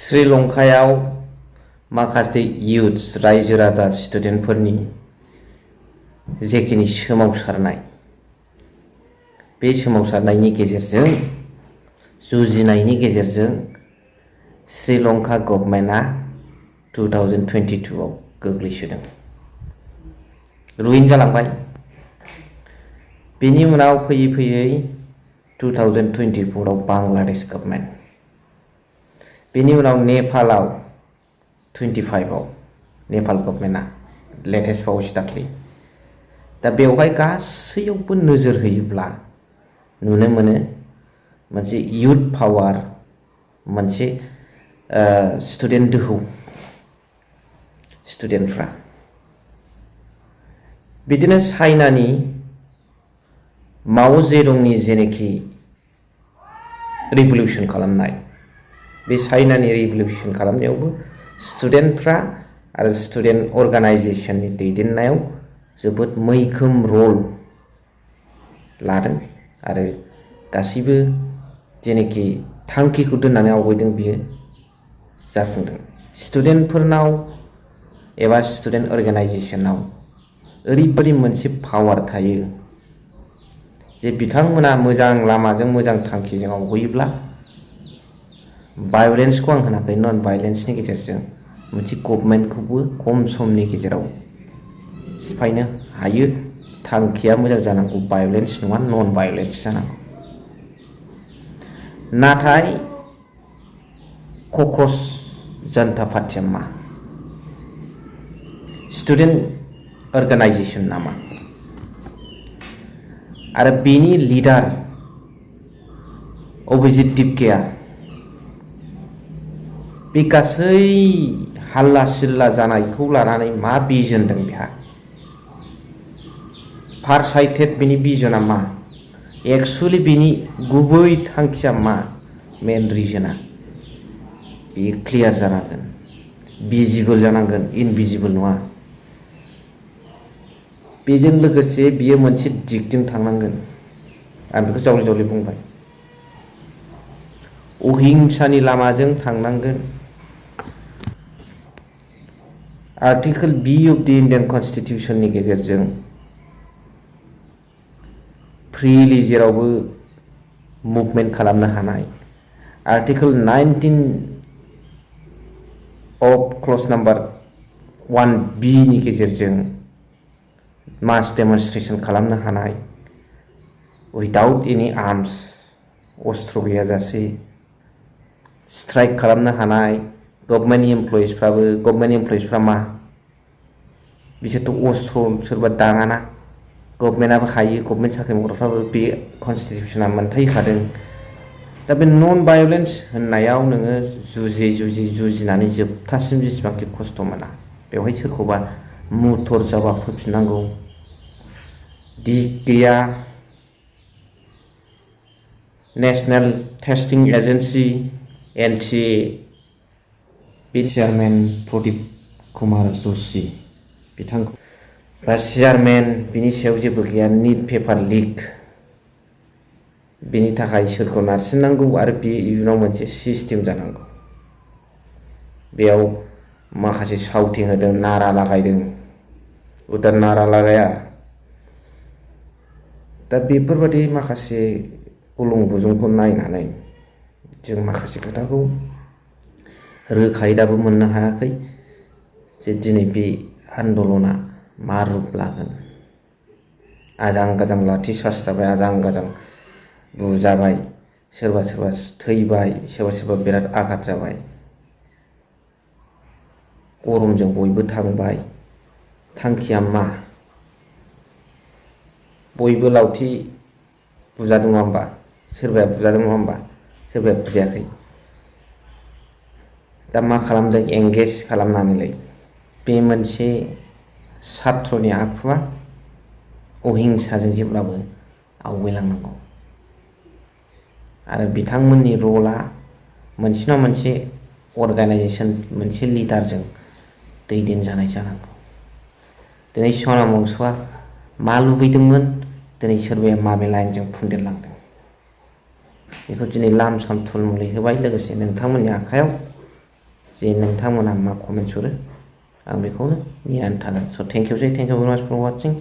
श्रीलंकायाव माखासे युथ्स रायजो राजा स्टुडेन्टफोरनि जेखिनि सोमावसारनाय बे सोमावसारनायनि गेजेरजों जुजिनायनि गेजेरजों श्रीलंका गभर्नमेन्टआ 2022 आव गोग्लैसोदों रुइन जालांबाय। बेनि उनाव फैयै फैयै 2024 आव बांलादेश गभर्नमेन्ट, बेनि उनाव नेपालाव 25 आव नेपाल गभर्नमेन्टआ लेटेस्ट बावैसो दाख्लै। दा बेवहाय गासैयावबो नोजोर होयोब्ला नुनो मोनो मोनसे युथ पावार, मोनसे स्टुडेन्ट दोहौ, स्टुडेन्टफ्रा बिदिनो चाइनानि माओ जेडंनि जेनेखि रिभलिउसन खालामनाय, बे चाइनानि रिभलिउसन खालामनायावबो स्टुडेन्टफ्रा आरो स्टुडेन्ट अर्गानाइजेसननि दैदेननायाव जोबोद मैखोम रल लादों आरो गासैबो जेनेखि थांखिखौ दोननानै आवगायदों बियो जाफुंदों। स्टुडेन्टफोरनाव एबा स्टुडेन्ट अर्गानाइजेसनाव ओरैबायदि मोनसे पावार थायो जे बिथांमोना मोजां लामाजों मोजां थांखिजों आवगायोब्ला भायलेन्सखौ आं होनाखै, नन भायलेन्सनि गेजेरजों मोनसे गभर्नमेन्टखौबो खम समनि गेजेराव सिफायनो हायो। थांखिया मोजां जानांगौ, भायलेन्स नङा, नन भायलेन्स जानांगौ। नाथाय कक्रच जनता पार्टिया मा? स्टुडेन्ट अर्गानाइजेसन नामा? आरो बेनि लिडार अभिजित दिपकेआ बे गासै हाल्ला सिल्ला जानायखौ लानानै मा भिजन दं बेहा? फारसाइटेड बिनि भिजना मा? एक्सुअलि बिनि गुबै थांखिया मा? मेन रिजना बेयो क्लियार जानांगोन, भिजिबल जानांगोन, इनभिजिबल नङा। बेजों लोगोसे बियो मोनसे दिगजों थांनांगोन। आं बेखौ जावले जावले बुंबाय, अहिंसानि लामाजों थांनांगोन। आर्टिकल बी अफ द इन्डियान कन्स्टिटिउसननि गेजेरजों फ्रिलि जेरावबो मुभमेन्ट खालामनो हानाय, article 19 of clause number 1B नि गेजेरजों मास डेमनस्ट्रेसन खालामनो हानाय, उइदाउट एनि आर्मस, अस्त्र गैयाजासे स्ट्राइक खालामनो हानाय। गभर्नमेन्ट एमप्लयिसफ्रा मा? बिसोरथ' अस्त्र सोरबा दाङाना, गभर्नमेन्टआबो हायो, गभर्नमेन्ट साख्रि मावग्राफ्राबो बे कन्स्टिटिउसना मोनथाय होखादों। दा बे नन भायलेन्स होननायाव नोङो जुजिनानै जोबथासिम जेसेबांखि खस्थ' मोना, बेवहाय सोरखौबा मुथर जवाब होफिननांगौ दिग गैया। नेशनेल टेस्टिं एजेन्सि NTA बे चेयारमेन प्रदीप कुमार जोशी बिथांखौ बा चेयारमेन, बिनि सायाव जेबो गैया। नीट पेपार लिक, बेनि थाखाय सोरखौ नारसिननांगौ आरो बे इयुनाव मोनसे सिस्टेम जानांगौ। बेयाव माखासे साउथिं होदों, नारा लागायदों, उधर नारा लागाया। दा बेफोरबायदि माखासे गुलुं गुजुंखौ नायनानै जों माखासे खोथाखौ रोखायै दाबो मोननो हायाखै जे दिनै बे आन्दलना मा रुप लागोन। आजां गाजां लाठि चार्ज जाबाय, आजां गाजां बुजाबाय, सोरबा सोरबा थैबाय, सोरबा सोरबा बिराद आघात जाबाय, गरमजों बयबो थांबाय। थांखिया मा? बयबो लावथि बुजादों नङा होमबा? सोरबाया बुजादों नङा होमबा? सोरबाया बुजायाखै। दा मा खालामदों? एंगेज खालामनानैलाय बे मोनसे सात्रनि आखुआ अहिंसाजों जेब्लाबो आवगायलांनांगौ आरो बिथांमोननि रला मोनसे नङा मोनसे अर्गानाइजेसन, मोनसे लिडारजों दैदेनजानाय जानांगौ। दिनै सनाम वांचुकआ मा लुबैदोंमोन, दिनै सोरबाया माबे लाइनजों फुनदेरलांदों। बेखौ दिनै लाम साम थुलमुलै होबाय, लोगोसे नोंथांमोननि आखायाव जे नोंथांमोना मा कमेन्ट हरो आं बेखौनो नेनानै थागोन। स' थेंक इउ भेरि माच फर वाचिं।